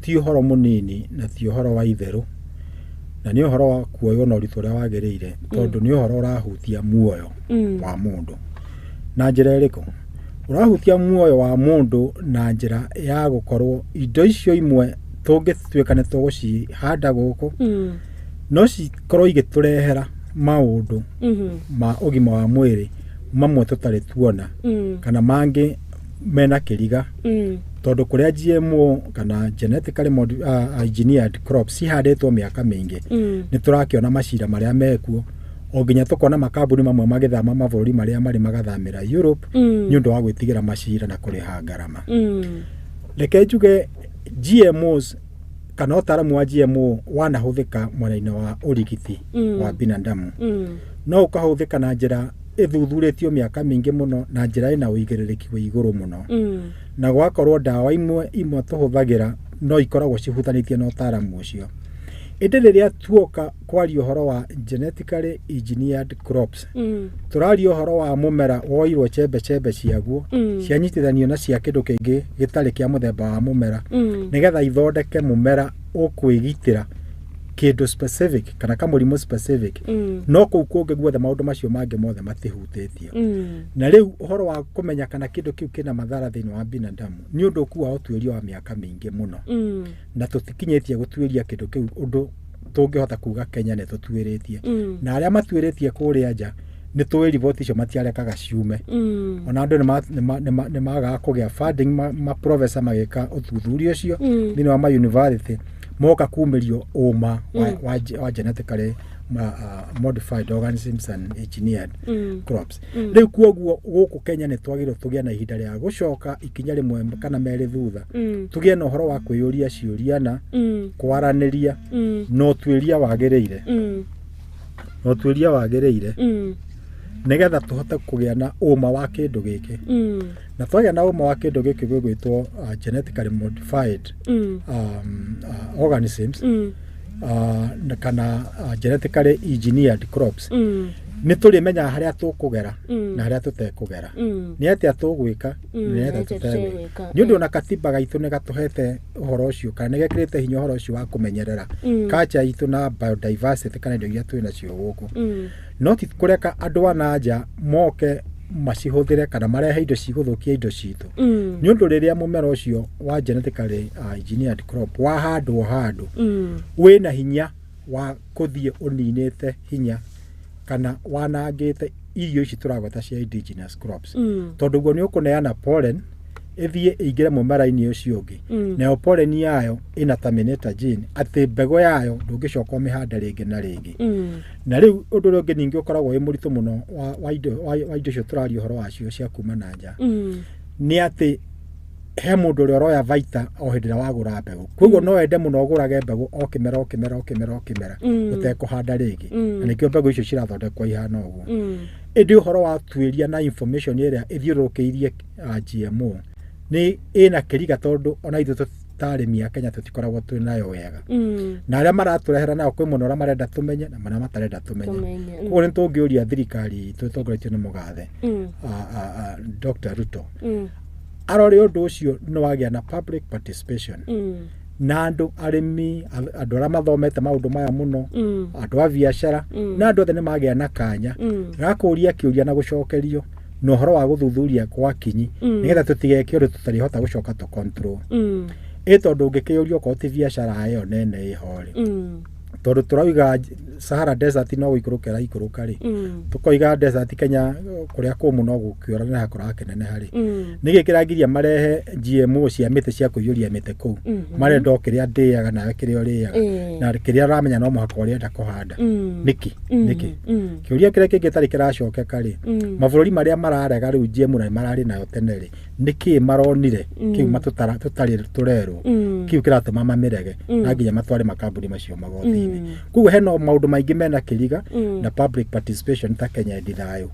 Ti ũhoro mũnini na ti ũhoro wa itherũ, na nĩ ũhoro wa kuoywo na ũritũ ũrĩa wagĩrĩire, tondũ nĩ ũhoro ũrahutia muoyo wa mũndũ. Na njĩra ĩrĩkũ? Ũrahutia muoyo wa mũndũ na njĩra ya gũkorwo indo icio imwe tũngĩtuĩka nĩ tũgũcihanda gũkũ, no cikorwo igĩtũrehera maũndũ ma ũgima wa mwĩrĩ mamwe tũtarĩ tuona, kana mangĩ mena kĩriga, tondũ kũrĩa GMO kana genetically engineered crops cihandĩtwo mĩaka mĩingĩ, nĩ tũrakĩona macira marĩa mekuo, o nginya tũkona makambuni mamwe magĩthama mabũrũri marĩa marĩ magathamĩra Europe nĩ ũndũ wa gwĩtigĩra macira na kũrĩha ngarama. Reke njuge GMOs kana ũtaaramu wa GMO wanahũthĩka mwena-inĩ wa ũrigiti wa binadamu, no ũkahũthĩka na njĩra ĩthuthurĩtio mĩaka mĩingĩ mũno na njĩra ĩna ũigĩrĩrĩki wĩ igũrũ mũno, na gwakorwo ndawa imwe imwe tũhũthagĩra no ikoragwo cihutanĩtie na ũtaaramu ũcio. Ĩndĩ rĩrĩa tuoka kwaria ũhoro wa genetically engineered crops, tũraria ũhoro wa mũmera woirwo chembe chembe ciaguo, cianyitithanio na cia kĩndũ kĩngĩ gĩtarĩ kĩa mũthemba wa mũmera, nĩgetha ithondeke mũmera ũkwĩgitĩra kĩndũ specific kana kamũrimũ specific, no kũu kũngĩ guothe maũndũ macio mangĩ mothe matihutĩtio. Na rĩu ũhoro wa kũmenya kana kĩndũ kĩu kĩna mathara thĩinĩ wa binadamu nĩ ũndũ ũkuaga ũtuĩria wa mĩaka mĩingĩ mũno, na tũtikinyĩtie gũtuĩria kĩndũ kĩu ũndũ tũngĩhota kuga Kenya nĩ tũtuĩrĩtie. Na arĩa matuĩrĩtie kũrĩa nja, nĩ tũĩ riboti icio matiarekaga ciume. Ona andũ nĩ magaga kũgĩa funding, maprofesa magĩka ũthuthuria ũcio thĩinĩ wa ma university moka kumĩrio ũma wa genetically modified organisms and engineered crops. Rĩu kuoguo gũkũ Kenya nĩ twagĩrĩirwo tũgĩe na ihinda rĩa gũcoka ikinya rĩmwe kana merĩ thutha, tũgĩe na ũhoro wa kwĩyũria ciũria na kwaranĩria na ũtuĩria wagĩrĩire, na ũtuĩria wagĩrĩire, nĩgetha tũhote kũgĩa na ũma wa kĩndũ gĩkĩ. Na twagĩa na ũma wa kĩndũ gĩkĩ gĩgwĩtwo genetically modified organisms kana genetically engineered crops, nĩ tũrĩmenyaga harĩa tũkũgera na harĩa tũtekũgera, nĩ atĩa tũgwĩka na nĩ atĩa nĩ atĩa tũtegwĩka. Tũtegwĩka. Nĩ ũndũ ona katiba gaitũ nĩ gatũhete ũhoro ũcio kana nĩ gekĩrĩte hinya ũhoro ũcio wa kũmenyerera culture itũ na biodiversity kana indo iria twĩ nacio gũkũ, no ti kũreka andũ a na nja moke macihũthĩre kana marehe indo cigũthũkia indo citũ. Nĩ ũndũ rĩrĩa mũmera ũcio wa genetically engineered crop wahandwo handũ, wĩna hinya wa kũthiĩ ũninĩte hinya kana wanangĩte irio ici tũragweta cia indigenous crops, tondũ guo nĩ ũkũneana pollen ĩthiĩ ĩingĩre mũmera-inĩ ũcio ũngĩ, nayo pollen yayo ĩna terminator gene atĩ mbegũ yayo ndũngĩcoka ũmĩhande rĩngĩ na rĩngĩ. Na rĩu ũndũ ũrĩa ũngĩ ningĩ ũkoragwo wĩ mũritũ mũno wa indo icio tũraria ũhoro wacio cia kuma na nja nĩ atĩ he mũndũ ũrĩa ũroya baita o hĩndĩ ĩrĩa wagũra mbegũ. Koguo no wende mũno ũgũrage mbegũ o kĩmera o kĩmera o kĩmera o kĩmera, ũtekũhanda rĩngĩ, na nĩkĩo mbegũ icio cirathondekwo ihana ũguo. Ĩndĩ ũhoro wa tuĩria na information ĩrĩa ĩthiũrũrũkĩirie GMO nĩ ĩna kĩriga, tondũ ona ithuĩ ta arĩmi a Kenya tũtikoragwo twĩ nayo wega, na arĩa maratũrehera nayo kwĩ mũno ũrĩa marenda tũmenye na marĩa matarenda tũmenye. Tũmenye. Koguo nĩ tũngĩũria thirikari itũ ĩtongoretio nĩ mũgathe Dr. Ruto arore ũndũ ũcio nĩ wagĩa na public participation na andũ arĩmi, andũ arĩa mathomete maũndũ maya mũno, andũ a biacara, na andũ othe nĩ magĩa na kanya ga kũũria kĩũria na gũcokerio na ũhoro wa gũthuthuria kwa kinyi, nĩgetha tũtigeke ũndũ tũtarĩhota gũcoka tũ control. Ĩ tondũ ũngĩkĩũria okorwo ti biacara ĩyo nene ĩho rĩ, tondũ tũrauga Sahara Desert no gũikũrũka ĩraikũrũka rĩ, tũkoiga desert Kenya kũrĩa kũmũ no gũkĩũra na kũrakĩneneha rĩ, nĩkĩ kĩragiria marehe GMO cia mĩtĩ cia kũiyũria mĩtĩ kũu? Marenda o kĩrĩa ndĩaga nawe kĩrĩa ũrĩaga, na kĩrĩa ũramenya no mũhaka ũrĩenda kũhanda. Nĩkĩ? Nĩkĩ? Kĩũria kĩrĩa kĩngĩ gĩtarĩ kĩracokeka rĩ, mabũrũri marĩa mararega rĩu GMO na mararĩ nayo tene rĩ, nĩkĩ maronire kĩu tũtarĩ tũrerwo kĩu kĩratũma mamĩrege na nginya matware makambuni macio magoti-inĩ? Koguo hena maũndũ maingĩ mena kĩriga, na public participation ta Kenya endi thayũ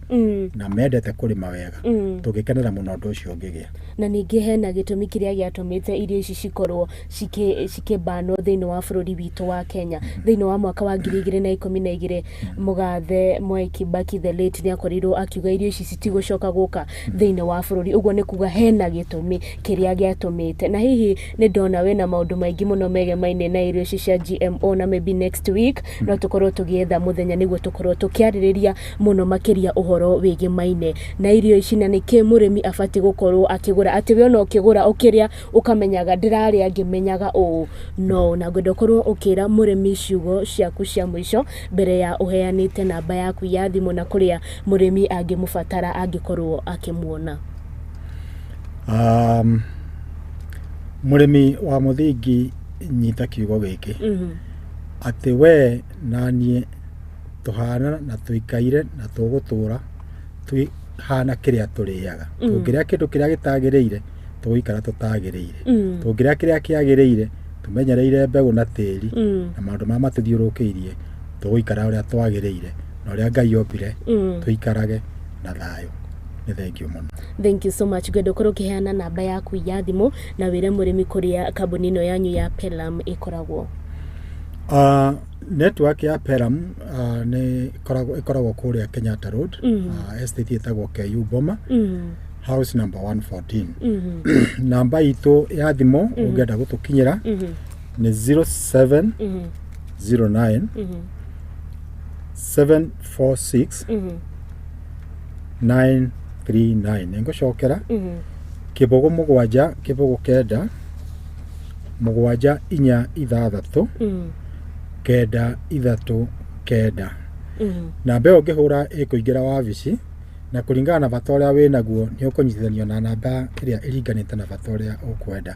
na mendete kũrĩma wega, tũngĩkenera mũno ũndũ ũcio ũngĩgĩa. Na ningĩ hena gĩtũmi kĩrĩa gĩatũmĩte irio ici cikorwo cikĩbanwo thĩinĩ wa bũrũri witũ wa Kenya. Thĩinĩ wa mwaka wa 2012, mũgathe Mwai Kibaki the late nĩ akorirwo akiuga irio ici citigũcoka gũka thĩinĩ wa bũrũri. Ũguo nĩ kuga hena gĩtũmi kĩrĩa gĩatũmĩte. Na hihi nĩ ndona wĩna Wĩna maũndũ maingĩ mũno megemaine na irio ici cia GMO, na maybe next week no tũkorwo tũgĩetha mũthenya nĩguo tũkorwo tũkĩarĩrĩria mũno makĩria ũhoro wĩgemaine na irio ici, na nĩkĩ mũrĩmi abatiĩ gũkorwo akĩgũra, atĩ we ona ũkĩgũra ũkĩrĩa ũkamenyaga ndĩrarĩa ngĩmenyaga ũũ. No na ngwenda ũkorwo ũkĩra mũrĩmi ciugo ciaku cia mũico mbere ya ũheanĩte namba yaku ya thimũ na kũrĩa mũrĩmi angĩmũbatara angĩkorwo akĩmuona. Mũrĩmi wa mũthingi, nyita kiugo gĩkĩ, atĩ we na niĩ tũhana na tũikaire na tũgũtũra twĩhana kĩrĩa tũrĩaga. Tũngĩrĩa kĩndũ kĩrĩa gĩtagĩrĩire, tũgũikara tũtagĩrĩire. Tũngĩrĩa kĩrĩa kĩagĩrĩire, tũmenyereire mbegũ na tĩri na maũndũ marĩa matũthiũrũrũkĩirie, tũgũikara ũrĩa twagĩrĩire na ũrĩa Ngai ombire tũikarage na thayũ. Nĩ thengiũ mũno. Thank you so much. Ngwenda ũkorwo ũkĩheana namba yaku ya thimũ na wĩre mũrĩmi kũrĩa kambuni ĩno yanyu ya Pelam ĩkoragwo. Network ya Pelam nĩ ĩkoragwo kũrĩa Kenyatta Road, estate ĩtagwo KU Boma, house number 114. Namba itũ ya thimũ ũngĩenda gũtũkinyĩra nĩ 0709 746 939. Nĩ ngũcokera: 0 7 0 9 7 4 6 9 3 9. Namba ĩyo ũngĩhũra ĩkũingĩra wabici, na kũringana na bata ũrĩa wĩnaguo nĩ ũkũnyitithanio na namba ĩrĩa ĩringanĩte na bata ũrĩa ũkwenda.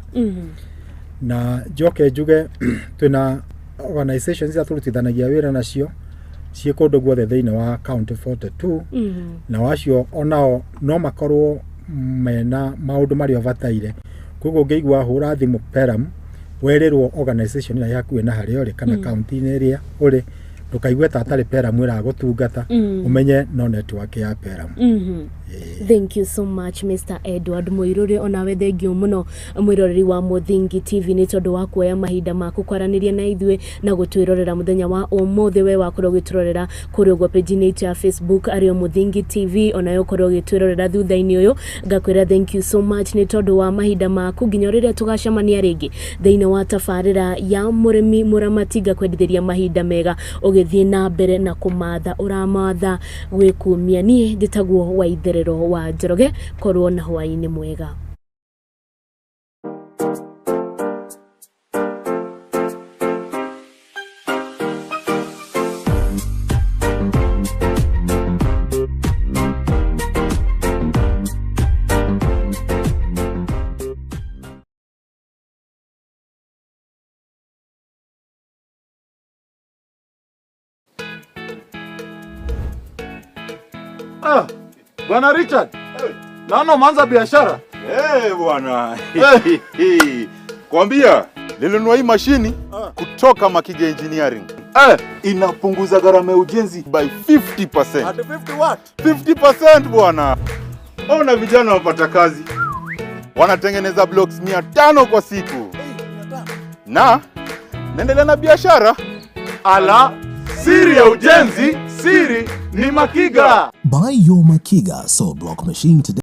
Na njoke njuge twĩna organizations iria tũrutithanagia wĩra nacio ciĩ kũndũ guothe thĩinĩ wa county 42, na wacio onao no makorwo mena maũndũ marĩa ũbataire. Koguo ũngĩigua hũra thimũ Pelam, werĩrwo organization ĩrĩa ĩ hakuhĩ na harĩa ũrĩ kana kaunti-inĩ ĩrĩa ũrĩ, ndũkaigue ta atarĩ Pelam ĩragũtungata, ũmenye no network ya Pelam. Thank you so much, Mr. Edward Muiruri. Onawe thengio mũno, mwĩroreri wa Mũthingi TV, nĩ tondũ wa kuoya mahinda maku kwaranĩria na ithuĩ na gũtwĩrorera mũthenya wa ũmũthĩ. We wakorwo ũgĩtũrorera kũrĩa ũguo page-inĩ itũ ya Facebook arĩ o Mũthingi TV, onawe ũkorwo ũgĩtwĩrorera thutha-inĩ ũyũ, ngakwĩra thank you so much nĩ tondũ wa mahinda maku. Nginya rĩrĩa tũgacemania rĩngĩ thĩinĩ wa tabarĩra ya mũrĩmi mũramati, ngakwendithĩria mahinda mega ũgĩthiĩ na mbere na kũmatha ũramatha gwĩkumia. Niĩ njĩtagwo Waitherero wa Njoroge. Korwo na hwaĩ-inĩ mwega. Ah, Bwana Richard, naona umeanza biashara. Eh, bwana. Kwambia nilinunua hii mashini kutoka Makiga Engineering. Inapunguza gharama ya ujenzi by 50%. At 50 what? 50% bwana. Ona vijana wapata kazi. Wanatengeneza blocks 500 kwa siku. Na naendelea na biashara. Ala, siri ya ujenzi, siri ni Makiga. Buy your Makiga saw block machine today.